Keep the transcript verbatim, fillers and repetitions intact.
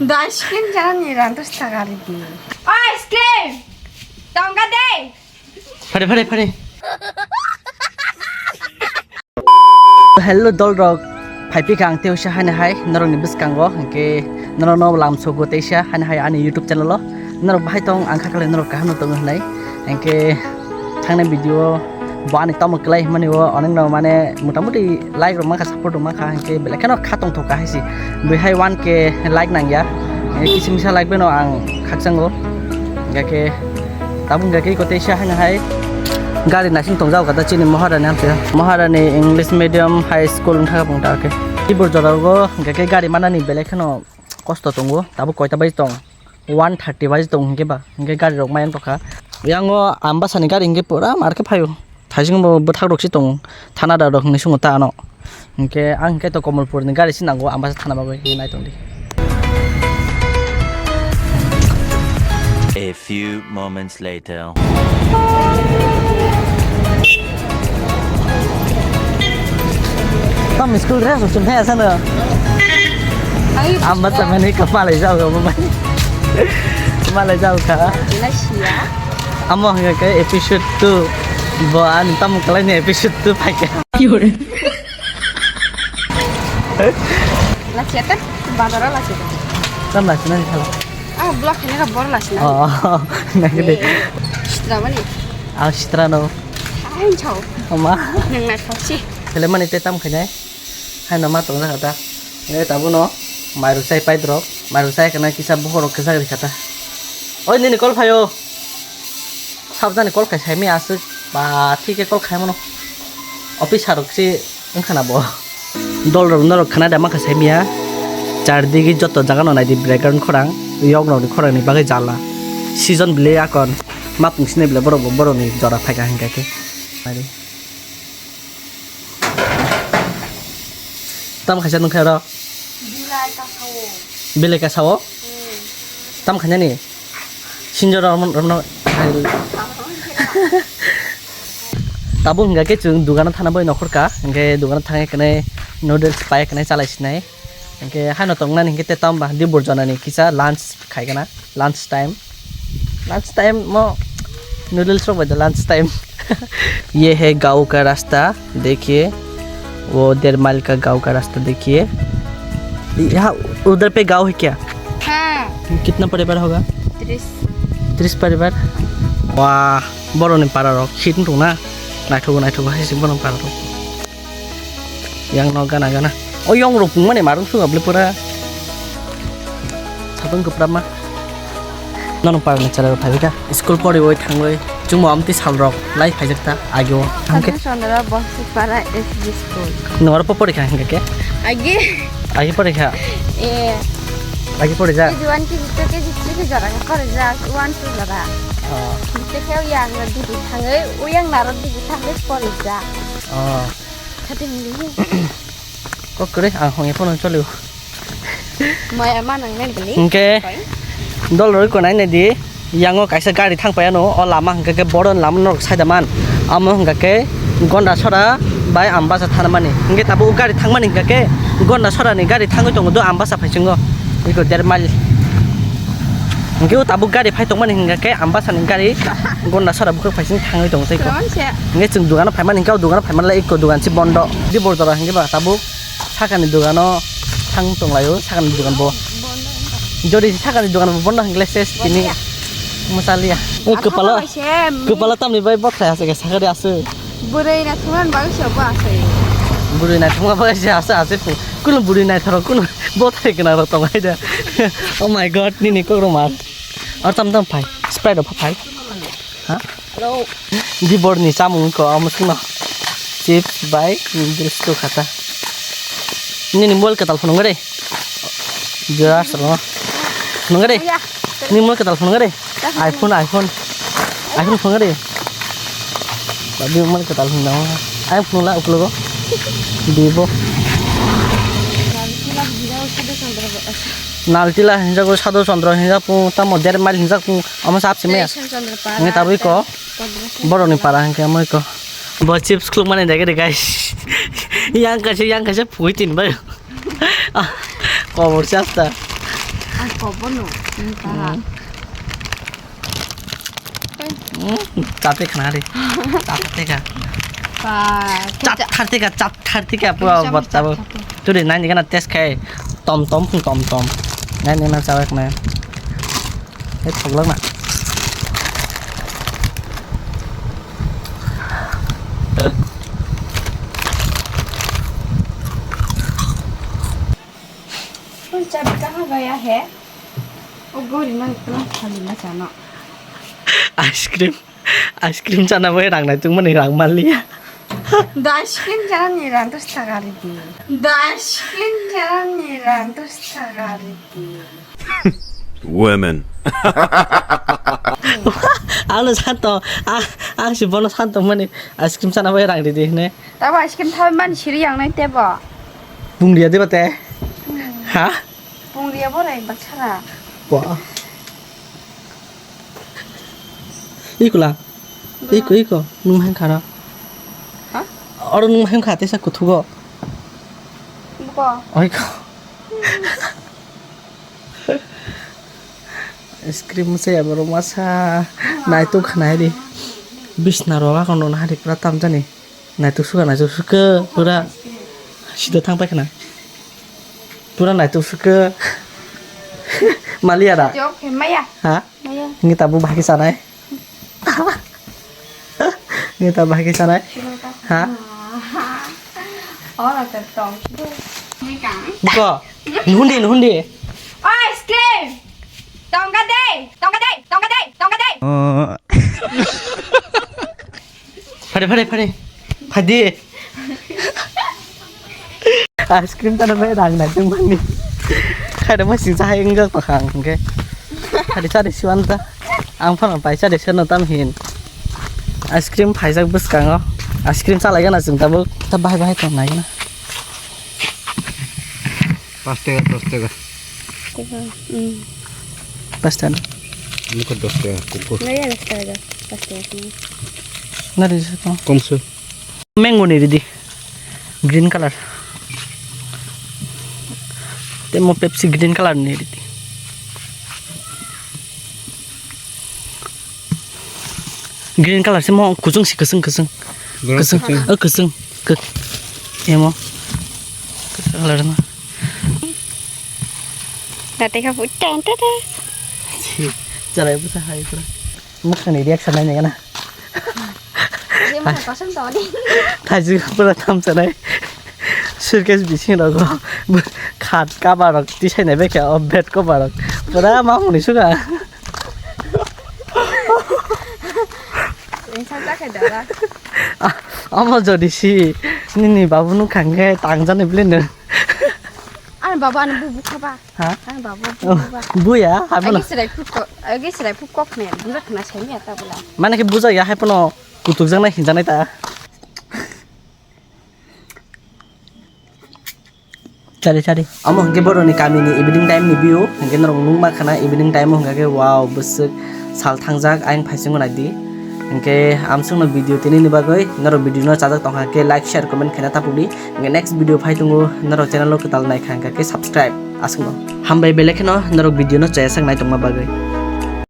Da ice cream jani rantus tagari di. O ice cream! Tongga de! Phare, phare, phare. Hello, dol rok. Phai phika ang teisa hani hai, norok ni bwskango, hingke norok no lam sogo teisa hani hai ani YouTube channel o. Norok bahai tong, ang kha kale norok kaham no tongo hinai. Hingke thangnai video bo ani tamo klai himani o, onek no mane motamuti like rok mankha, support rok mankha, hingke belai kheno kha tongthok kha hai si. Bihai one K like nangya. Eh, kisa misa like beno ang khakchango. Hingke tabuk hingke ko teisa haino hai gari naising tongjak kata chini Maharani hamsika. Maharani English Medium High School wngkha bung ta khe. Tibur jora o hingke gari manani belai kheno kosto tongo. Tabuk koita bai tong? One thirty bai tong hingke ba. Hingke gari rok mayang tokha. Yang o Ambasani gari hingke pura mar khe phaio. Thaising bo bwthak rok se tongo, thana da rok hinwi swngo ta ano. Hinkhe ang hinkhe to Komolpur ni gari se nango, Ambasa thana bagwi hinwi nai tongdi. A few moments later. Tam school dress usun he asano. Ambasa mani ka malai jao ka malai jao ka. Amo hingke episode two. Bo ani tamo kalai ni episode two phaikha. Lachia ta bazar o lachia ta. Tam lachina ni khala. Ah, block ni ka bor lachina. Oh, nagde. Sitra mani. Ah, sitra no. Ai chau. Ama. Nang na thasi. Tele mani te tam khainai. Hai no ma tong jakha ta. E tabuno mairu chai pai drok. Mairu chai kana kisa bohorok kisa ri kata. Oi nini kol phaio. Sabjani kol khai saimaya aswk ba thik khe kol khai mano. Officer rok se wngkha na bo. Dol rok norok khna da makha saimaya. Char digi joto jaga no naidi background khorang. Yok rok ni khorang ni bagwi jala. Season bile akon. Mapung sini bile borok bo borok ni jora phaikha hinkha khe. Naidi. Tam khaisa nung khe oro? Bilai kasao. Bilai kasao? Hmm. Tam khainani? Sinjo rom-, romno. Tabuk hingkha khe chwng dugano thana bai nokhorkha, hingkhe dugano thangwi kwnwi noodles pai kwnwi chalai sinai. Hingkhe hano tongnani hingkhe te tamba dibor jonani kisa lunch khaikana. Lunch time, lunch time mo noodles rok bai da lunch time. ये है गाँव का रास्ता, देखिए, वो डेढ़ माइल का गाँव का रास्ता देखिए। यहाँ उधर पे गाँव है क्या? हाँ। कितना परिवार होगा? तीस। तीस परिवार। Wah, boroni para rok khit wng tong na, naithogo naithogo hai se boroni para rok. Yang no gana gana. O yong rok pung mani marung suga bele pura. Sabun kupra ma. Nono parni chara phai ka. School pori oi thangoi. Chungmo amti sal rok lai phai jakta ageo. Hangke. Sadhu Chandra Bosuk Para S D School. Noro po pori kha hangke ke? Agi. Agi pori kha. Eh. Agi pori ja. K G one, K G two, K G three ke jara ka kore ja. One, two jara. Oh. Te ke yang na digi thangoi, uyang naro digi thangoi pori ja. Oh. Kati hingdi. Kok kere, ang hong iphone choli. Maya manang nai beli. Hingke dol roi konai nai di. Yango kaisa gari thang paya no, o lama hingke ke boron lama norok saida man. Amo hingke ke Gondasora bai Ambasa thana mani. Hingke tabuk gari thang mani hingke ke Gondasora ni gari thangoi tongo do Ambasa phaisingo. Iko der mile. Hingke o tabuk gari phai tongmani hingke ke Ambasa ni gari Gondasora bukhuk phaising thangoi tongo tei ko. Hingke chwng dugano phaimani hingke o dugano phaimani lai iko dugan si bondo. Di bor jora hingke ba tabuk sakani dugano thang tonglaio, sakani dugan bo. Jodi sakani dugan bo bondo hingke ses tini mwsaliya. O kwpalo, kwpalo tamni bai bothai aswk sakari aswk. Bwrwi naithokna bagwi se bo asai. Bwrwi naithokma bagwi se asai asai phu. Kuno bwrwi naithok kuno bothai kana ro tong hai da. Oh my god, nini kok ro mar. Ar tam tam phai. Sprite ro phai. Ha? Hello. Di bor ni chamung ko amo sino. Chips bai noodles ko khata. Nini mol ka tal phone ngare. Jora salo. Phone ngare. Ni mol ka tal phone ngare. iPhone, iPhone. iPhone phone ngari. Tadi umar kita langsung nama. iPhone lah upload. Vivo. Naltila hinja ko Sadhu Chandra hinja pung tamo der mile hinja pung ama sap sime. Ini tabu iko. Boroni para hingke amo iko. Bo chips kluk mane dege de guys. Yang kaisa yang kaisa pui tin bai. Kobor chasta. Kobono, ini taha. Hmm. Hmm, chate khna de. Chate ka. Ba, chat khe cha- tharte ka, chat tharte ka, pura Chate, bachabo. Chate. Turi nai ni gana test khai. Tom tom, phung tom tom. Nai ni na chawa khna. Hei, thoglak na. Koi chabi kaha gaya hai? O gori no ekdom khali ma chano. Ice cream, ice cream chana bai rang nai tungmani rang maliya. Da ice cream chana ni rang dos taka ridi. Da ice cream chana ni rang dos taka ridi. Women. Ano santo, ah, ang si bono santo mani ice cream chana bai rang ridi ne. Tabo ice cream thawi mani siri yang nai tebo. Bung dia deba te. Ha? Bung dia bo rai baksara. Wah. Ikula. Iko, iko, nung main khara. Ha? Oro nung main khate sa kuthugo. Buko. Oiko. Ice cream saya baru masa naituk khanai di. Bisna roga kono nahari pura tamjani. Naituk suka, naituk suka, pura sida thang paikha na. Pura naituk suka. Maliya da? Jok, maya. Ha? Maya. Ngi tabu bahagi sanai. Ngi tabu bahagi sanai. Ha? Ora te tong. Buko. Nuhundi, nuhundi. Ice cream. Tongga de, tongga de, tongga de, tongga de. Phare, phare, phare. Phadi. Ice cream tana bai rang nai tong mani. Khaida ma sing chahai wngja pakhang hwnkhe. Phadi chari siwan ta. Ang phano pai chari seno tam hin. Ice cream phaijak bwskango. Ice cream chalai gana chwng tabuk. Ta bahai bahai tong nai gana. Pas taka, dos taka. Taka, hmm. Pas taka. Ini kok dos taka, kukur. Nggak ya, dos taka. Pas taka, hmm. Nggak ada di situ. Kongsu. Mango ni ridi. Green color. Temo Pepsi green color ni ridi. Green color se mo kuchung si kuchung kuchung. Kuchung. Kuchung. Oh, kuchung. Kuk. Emo. Kuchung color ma. Date ka pu ten te te. Jarai busa hai pura. Mukhang ni reaction nai nai na. Thaisu pura tham sanai. Suitcase bising rogo khat cover rok tisai nai bekha o bed cover rok pura ma hwnwi suka. Insa ta khe dara. Amo jodi si nini babu nuk khang khe tang jani bile nw. Ani babu ani bu bukha ba. Ha? Ani babu bu ba. Buya, hai bono. Agi serai phuk kok, agi serai phuk kok ne, buja khna sai miya ta bula. Mane khe buja ya hai bono kutuk jang nai hinja nai ta. Chari, chari. Amo hwnkhe boroni kamini evening time ni view, hwnkhe norok nukma khana evening time o hwnkha khe wow bwswk sal thangjak ayang phaisingo naidi. Hwnkhe amsongno video tinini bagwi norok video no chajak tongkha khe like, share, comment khaina tapukdi. Hwnkhe next video phai tongo, norok channel o kwtal naikha hwnkha khe subscribe aswkno. Hambai belai kheno norok video no chayasak naitongma bagwi.